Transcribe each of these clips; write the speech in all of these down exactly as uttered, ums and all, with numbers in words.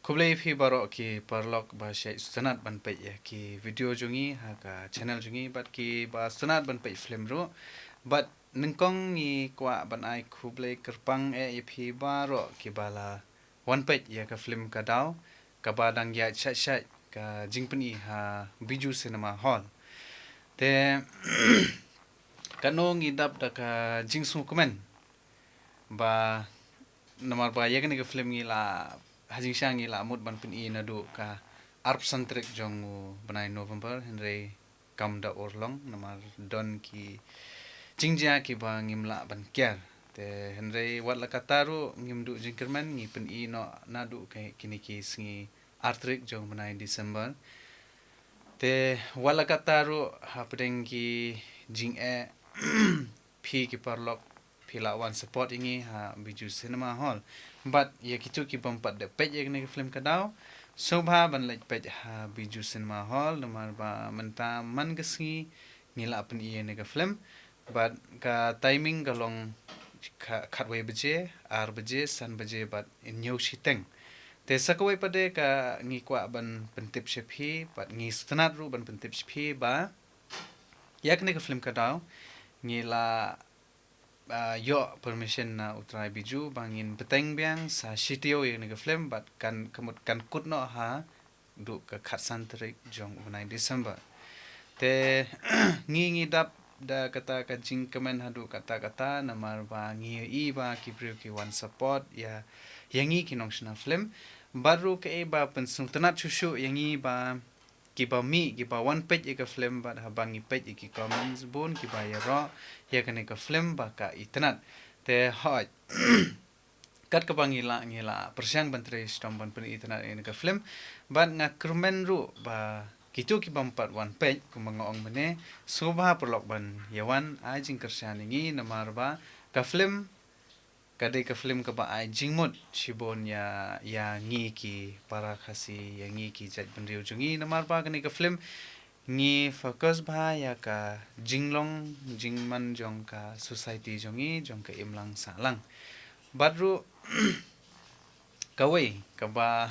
Khublei phi baroh ki paralok ba sngewtynnat ban peit ïa ki video jong ngi ha ka channel jong ngi bad ki ba sngewtynnat ban peit film ruh. Bad nyngkong ngi kwah ban ai khublei kyrpang eh ïa phi baroh ki ba la wan peit ïa ka film Ka Daw, kaba dang ïaid shait shait ka jingpyni ha Bijou Cinema Hall. Te katno ngi dap da ka jingsngewkmen ba namar ba ïa kane ka film ngi la ha jingshisha ngi la mut ban pyni naduh ka arphew san tarik jong u bnai November, hynrei kam da urlong namar don ki jingjia kiba ngim lah ban kiar. Te hynrei wat la katta ruh ngim duh jingkyrmen, ngi pyni noh naduh kine ki sngi ar tarik jong u bnai December. Te wat la katta ruh hapdeng ki jingeh phi ki paralok phi la wan support ïa ngi ha Bijou Cinema Hall. Bad ïa kito ki bym pat dep peit ïa kane ka film Ka Daw, sngewbha ban leit peit ha Bijou Cinema Hall namar ba mynta man ka sngi ngi la pyni ïa kane ka film. Bad ka timing ka long kha-, khatwei baje, ar baje, san baje bad hynñiew shiteng. Te sa kawei pat de ka ngi kwah ban pyntip sha phi bad ngi sngewtynnat ruh ban pyntip sha phi ba ïa kane ka film Ka Daw ngi la, ah, ïoh permission na u trai Bijou ba ngin bteng biang sa shi taïew ïa kane ka film bad kan, ka mut kan kut noh haduh ka khatsan tarik jong u bnai December. Te ngi ngi dap da kata ka jingkmen haduh katta katta namar ba ngi ïohi ba ki briew ki wan support ïa, ïa ngi ki nongshna film. Bad ruh kaei ba pynsngewtynnat shuh shuh ïa ngi ba kiba mih, kiba wan peit ïa ka film bad haba ngi peit ïa ki comments bun kiba ïaroh ïa kane ka film ba ka itynnat. Te hooid, kat kaba ngi lah, ngi lah pyrshang ban trei shitom ban pyni itynnat ïa kane ka film. Bad nga kyrmen ruh ba kito ki bym pat wan peit, kumba nga ong mynne, sngewbha paralok ban ïa wan ai jingkyrshan ïa ngi namar ba ka film ka dei ka film kaba ai jingmut shibun ïa, ïa ngi ki para Khasi, ïa ngi ki jaitbynriew jong ngi namar ba kane ka film ngi focus bha ïa ka jinglong jingman jong ka society jong ngi, jong ka imlang sahlang. Bad ruh kawei kaba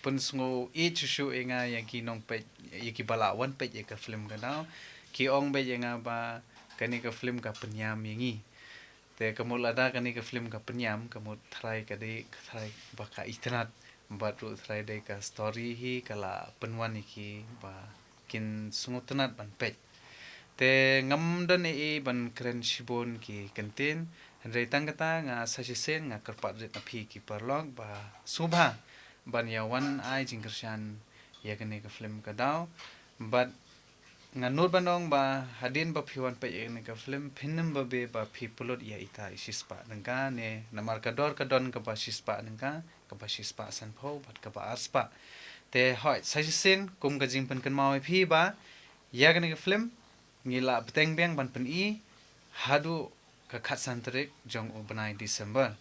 pynsngew ïeit shuh shuh ïa nga ïa ki nongpeit, ïa kiba la wan peit ïa ka film Ka Daw, ki ong beit ïa nga ba kane ka film ka pynïam ïa ngi. Te ka mut lada kane ka film ka pynïam, ka mut trai ka dei ka trai ba ka itynnat. Bad ruh trai dei ka story hi ka la pynwan ïa ki ba kin sngewtynnat ban peit. Te ngam don ei ei ban kren shibun ki kyntien, hynrei tang kata nga sa shisien nga kyrpad rit na phi ki paralok ba sngewbha ban ïa wan ai jingkyrshan ïa kane ka film Ka Daw. Bad nga nud ban ong ba hadien ba phi wan peit ïa kane ka film, phin ym babe ba phi pynlut ïa ita i shispah tyngka ne, namar ka dor ka don kaba shispah tyngka, kaba shispah sanphew bad kaba arspah. Te hooid, sa shisien kum ka jingpynkynmaw ïa phi ba ïa kane ka film ngi la bteng biang ban pyni haduh ka khatsan tarik jong u bnai December.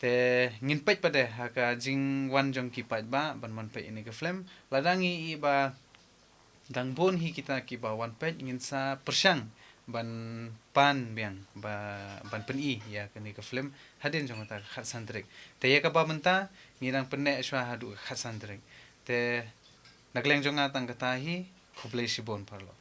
Te ngin peit pat de ha ka jingwan jong ki paidbah ban wan peit ïa kane ka film. Lada ngi ïohi ba dang bun hi kita kiba wan peit, ngin sa pyrshang ban pan biang ba, ban pyni ïa kane ka film hadien jong kata ka khatsan tarik. Te ïa kaba mynta ngi dang pynneh shuwa haduh ka khatsan tarik. Te na ka liang jong nga tang kata hi, khublei shibun paralok.